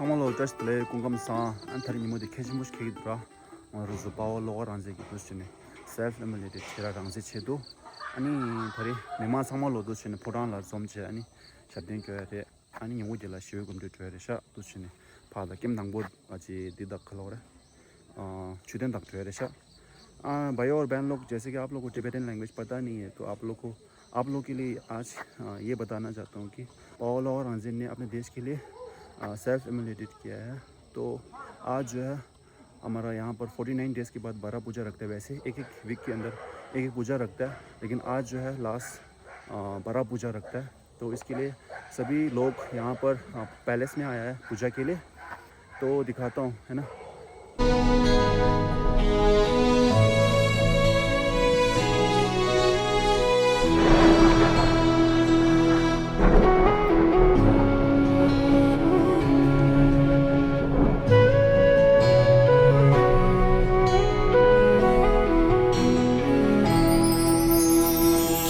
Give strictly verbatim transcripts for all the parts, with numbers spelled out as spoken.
ཚང་མ་ལོ་བཀྲ་ཤིས་བདེ་ལེགས། སྐུ་ཁམས་བཟང་། ཨ་ནི་ད་རེས་ཉིན་མོ་འདི་གལ་ཆེན་པོ་ཞིག་འཁེལ་གྱི་འདུག་ར། ང་རང་ཚོ་དཔའ་བོ་བློ་དགའ་རང་བཙན་གྱིས་འདུག་བྱས་ནས་སེལ་ཕི་ཨི་མི་ལི་ཊེཌ་བྱེད་ར་རང་བཙན་བྱས་འདུག་ཨ་ནི་ད་རེས་མི་མང་ཚང་མ་ལོ་འདུག་བྱས་ནས་ཕོ་བྲང་ལ་འཛོམས་བྱས་ཨ་ནི་ཞབས་བརྟན་སྐྱོར་ཡ་རེད། ཨ་ནི་ཉིན་གུང་རྒྱབ་ལ་ཞི་བའི་གོམ་བགྲོད་འགྲོ་ཡ་རེད་ཤག་འདུག་བྱས་ནས་ཕར་ལ་ཀེམ་དང་པོ་ཨ་ཅེ་འདི་དག་ག་ལབ་དགོས་རེད། ཨ་མཆོད་རྟེན་དག་འགྲོ་ཡ་རེད་ཤག हाँ, भाई और बहन लोग, जैसे कि आप लोग को टिबेटन लैंग्वेज पता नहीं है, तो आप लोग को, आप लोग के लिए आज, अ, ये बताना चाहता हूँ कि पाओ लोअर रांगजेन ने अपने देश के लिए, अ, सेल्फ इमोलेटेड किया है। तो आज जो है, हमारा यहाँ पर फ़ोर्टी नाइन डेज़ के बाद बारह पूजा रखते हैं। वैसे एक एक वीक के अंदर एक एक पूजा रखता है, लेकिन आज जो है, लास्ट, अ, बारह पूजा रखता है। तो इसके लिए सभी लोग यहाँ पर, अ, पैलेस में आया है पूजा के लिए। तो दिखाता हूँ, है ना।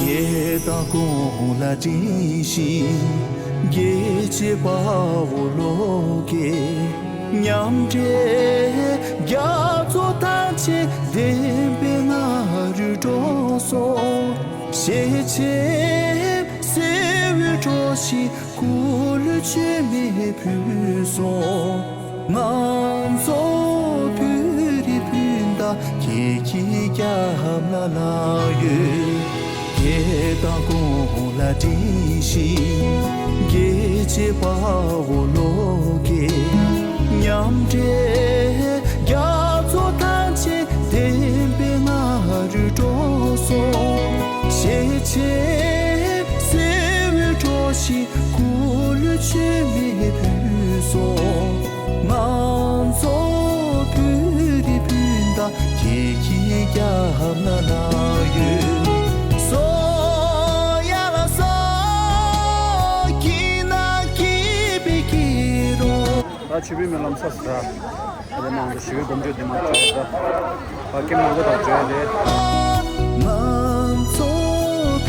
རྒྱལ་དང་གུང་ལ་དྲིན་ཞིང་། རྒྱལ་གཅེས་དཔའ་བོ་བློ་དགའ། མཉམ་འབྲེལ་རྒྱ་མཚོ་ཐམས་ཅད་བདེན་པའི་ང་རོས་སྒྲོག་སོང་། ཞལ་ཆེམས་གསེར་འོད་འཕྲོ་ཞིང་། སྐུ་ལུས་མཆོད་མེ་ཕུལ་སོང་། ང་ཚོ་བོད་རིགས་སྤུན་ཟླ་སྐྱིད་སྐྱིད་རྒྱབ་ལ་ལ་ཡོད། རྒྱལ་དང་གུང་ལ་དྲིན་ཞིང་། རྒྱལ་གཅེས་དཔའ་བོ་བློ་དགའ། མཉམ་འབྲེལ་རྒྱ་མཚོ་ཐམས་ཅད་བདེན་པའི་ང་རོས་སྒྲོག་སོང་། ཞལ་ཆེམས་གསེར་འོད་འཕྲོ་ཞིང་། སྐུ་ལུས་མཆོད་མེ་ཕུལ་སོང་། ང་ཚོ་བོད་རིགས་སྤུན་ཟླ་སྐྱིད་སྐྱིད་རྒྱབ་ལ་ལ་ཡོད། སོ་ཡ་ལ་སོ་སྐྱིད་ན་སྐྱིད་པའི་སྐྱིད་རོ། ད་ཆོས་པའི་སྨོན་ལམ་ཚར་སོང་། ད་ནང་དུ་ཞི་བའི་གོམ་བགྲོད་འདི་མ་བྱས་ད། ཕ་སྐད་མང་པོ་དང་བརྗོད་རེད། ང་ཚོ་བོད་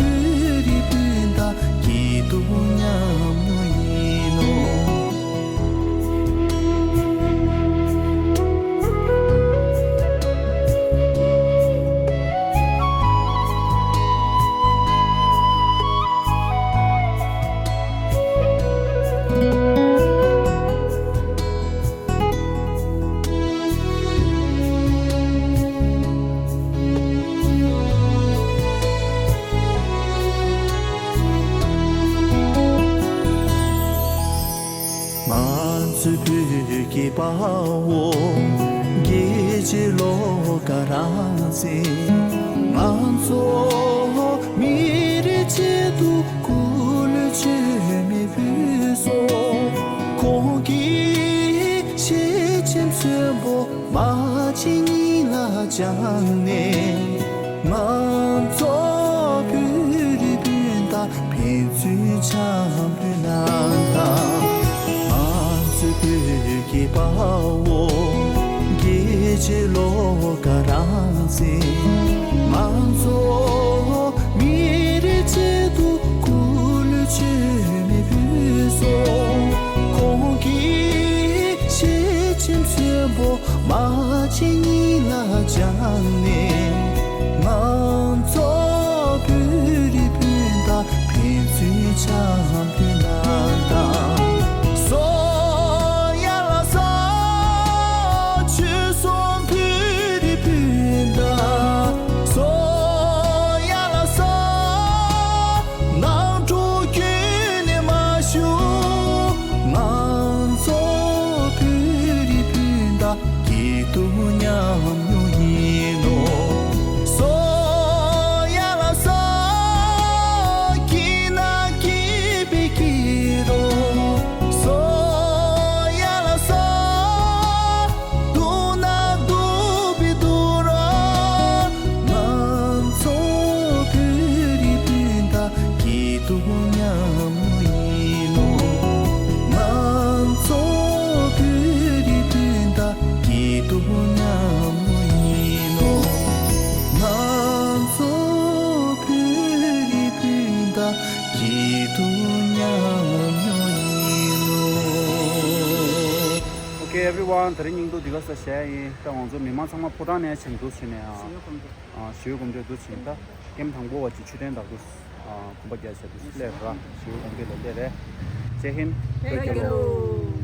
རིགས་སྤུན་ཟླ་སྐྱིད་སྡུག་མཉམ་མྱོང་ཡིན་ནོ། ང་ཚོའི་བོད་ཀྱི་དཔའ་བོ་རྒྱལ་གཅེས་བློ་དགའ་རང་བཙན། ང་ཚོ་མི་རིགས་ཆེད་དུ་སྐུ་ལུས་མཆོད་མེ་ཕུལ་སོང་། ཁོང་གི་ཞལ་ཆེམས་མཚོན་པོ་མ་བྱན་སྙིང་ལ་བཅངས་ནས། ང་ཚོ་བོད་རིགས་སྤུན་ཟླ་ཕན་ཚུན་འཆམ་མཐུན་གནང་དང་། ང་ཚོའི་བོད་ཀྱི་དཔའ་བོ་རྒྱལ་གཅེས་བློ་དགའ་རང་བཙན། ང་ཚོ་མི་རིགས་ཆེད་དུ་སྐུ་ལུས་མཆོད་མེ་ཕུལ་སོང་། ཁོང་གི་ཞལ་ཆེམས་མཚོན་པོ་མ་བྱན་སྙིང་ལ་བཅངས་ནས། ང་ཚོ་བོད་རིགས་སྤུན་ཟླ་ཕན་ཚུན་འཆམ་མཐུན་གནང་དང་། སོ་ཡ་ལ་སོ་ཆོལ་གསུམ་བོད་རིགས་སྤུན་ཟླ། སོ་ཡ་ལ་སོ། ནང་འཁྲུག་ཁྱོན་ནས་མ་ཞུགས། ང་ཚོ་བོད་རིགས་སྤུན་ཟླ་སྐྱིད་སྡུག་མཉམ་མྱོང་ཡིན་ནོ། སོ་ཡ་ལ་སོ་སྐྱིད་ན་སྐྱིད་པའི་སྐྱིད་རོ། ད་རིང་སྙིང་སྡུག་འདི་ག་ས་བཤད་ཡིན། ད་ང་ཚོ་མི་མང་ཚང་མ་ཕོ་བྲང་ནས་ཕྱིན་འདུག་ཕྱིན་ནས་ཞི་བའི་གོམ་བགྲོད། ཞི་བའི་གོམ་བགྲོད་འདུག་ཕྱིན། ད་ཀེམ་དང་པོ་བ་ཅིག་མཆོད་རྟེན་དག་ཏུ་གོམ་པ་རྒྱག་བྱ་འདུག་སླེབས་ར། ཞི་བའི་གོམ་བགྲོད་ལ་སླེབས་རེད། ཇེ་ཧིན། བོད་རྒྱལ་ལོ།